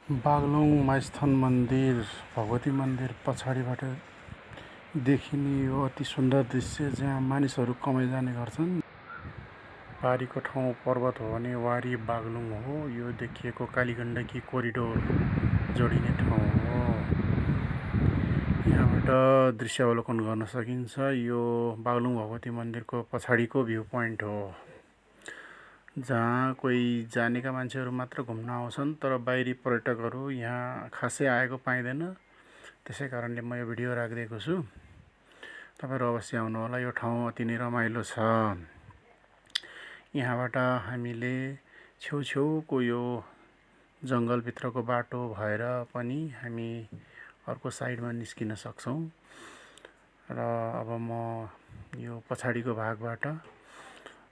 बागलुङ माइस्थान मन्दिर भगवती मन्दिर पछाडिबाट देखिने यो अति सुन्दर दृश्य जहाँ मानिसहरू कमाइ जाने गर्छन्। पारीको ठाउँ पर्वत हो भने वारी बागलुङ हो। यो देखिएको कालीगण्डकी कोरिडोर जोडिने ठाउँ हो। यहाँबाट दृश्य अवलोकन गर्न सकिन्छ। यो बागलुङ भगवती मन्दिरको पछाडिको भ्यू पोइन्ट हो, जहाँ कोही जानेका मान्छेहरू मात्र घुम्न आउँछन्, तर बाहिरी पर्यटकहरू यहाँ खासै आएको पाइँदैन। त्यसै कारणले म यो भिडियो राखिदिएको छु। तपाईहरु अवश्य आउनु होला। यो ठाउँ अति नै रमाइलो छ। यहाँबाट हामीले छेउछेउको यो जङ्गलभित्रको बाटो भएर पनि हामी अर्को साइडमा निस्किन सक्छौँ। र अब म यो पछाडिको भागबाट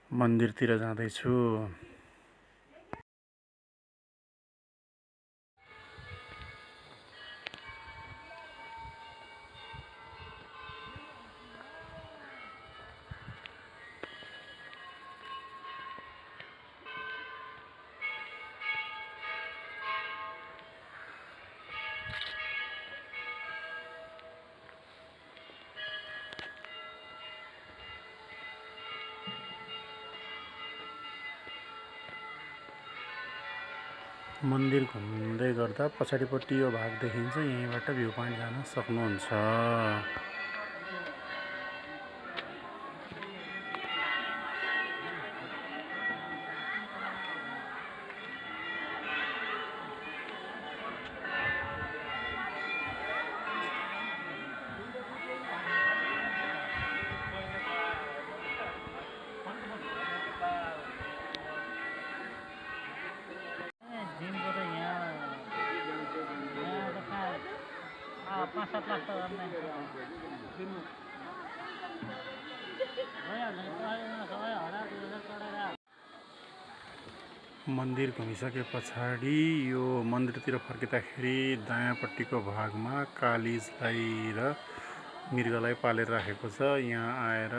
मन्दिरतिर जाँदैछु। मन्दिर घुम्दै गर्दा पछाडिपट्टि यो भाग देखिन्छ। यहीँबाट भ्यू पोइन्ट जान सक्नुहुन्छ। मन्दिर घुमिसके पछाडि यो मन्दिरतिर फर्किँदाखेरि दायाँपट्टिको भागमा कालिजलाई र मृगलाई पालेर राखेको छ। यहाँ आएर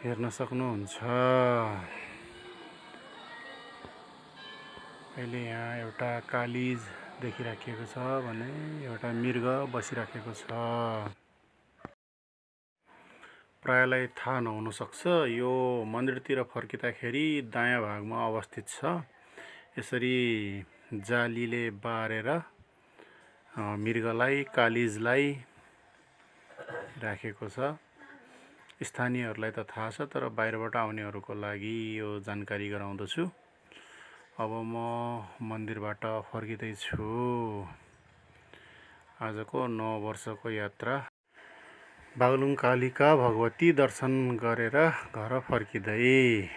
हेर्न सक्नुहुन्छ। अहिले यहाँ एउटा कालिज देखिराखेको छ भने एउटा मृग बसिराखेको छ। प्रायलाई थाहा नहुन सक्छ, यो मन्दिरतिर फर्किँदाखेरि दायाँ भागमा अवस्थित छ। यसरी जालीले बारेर मृगलाई, कालिजलाई राखेको छ। स्थानीयहरूलाई त थाहा छ, तर बाहिरबाट आउनेहरूको लागि यो जानकारी गराउँदछु। अब म मन्दिरबाट फर्किँदैछु। आजको 9 वर्षको यात्रा बागलुङ कालिका भगवती दर्शन गरेर घर फर्किँदै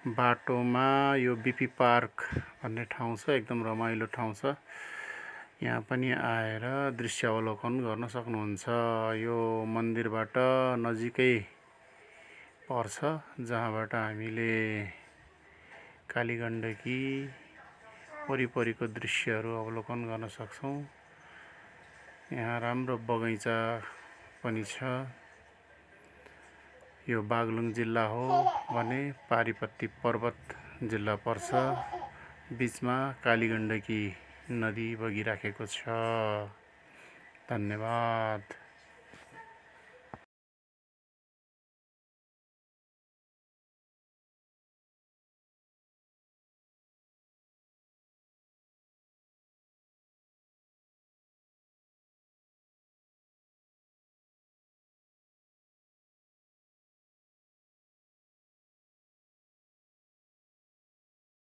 बाटोमा यो बिपी पार्क भन्ने ठाउँ छ। एकदम रमाइलो ठाउँ छ। यहाँ पनि आएर दृश्य अवलोकन गर्न सक्नुहुन्छ। यो मन्दिरबाट नजिकै पर्छ, जहाँबाट हामीले कालीगण्डकी वरिपरिको दृश्यहरू अवलोकन गर्न सक्छौँ। यहाँ राम्रो बगैँचा पनि छ। यो बागलुङ जिल्ला हो भने पारीपट्टि पर्वत जिल्ला पर्छ। बीचमा कालीगण्डकी नदी बगिराखेको छ। धन्यवाद।